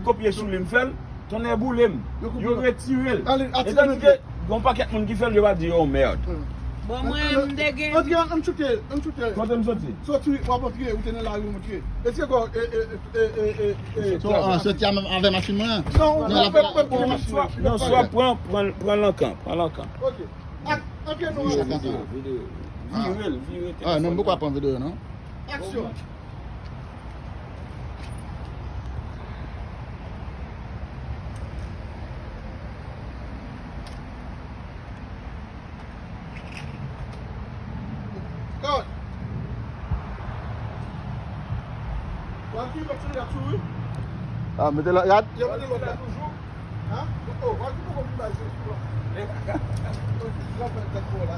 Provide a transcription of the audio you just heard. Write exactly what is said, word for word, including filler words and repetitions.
kopye sou li, m fè l, tonnè boule m. Yo retire l. Etandike, gen yon pakèt moun ki fè l, yo pa di, oh, merde. Bon, mwen, m te gen. Antre, ann choute, ann choute. Kote m soti? Soti, w ap antre, ou te nan lari, w antre. Esi ankò, e, e, e, e, e, e. Soti avè machin mwen. Non, non, non, non, pran, pran, pran lankan, pran lankan. Ok. Ak, antre non. Vire l, vire l. Ah, non, m poko ap pran videyo, non. Aksyon. Cut. Wap ki lòt sou li ap sou wi. Ah, mete lòt rad. Yo mete lòt la toujou. Hein? Oh, wap ki poko vin bay sou. Lòt la tèt fò la.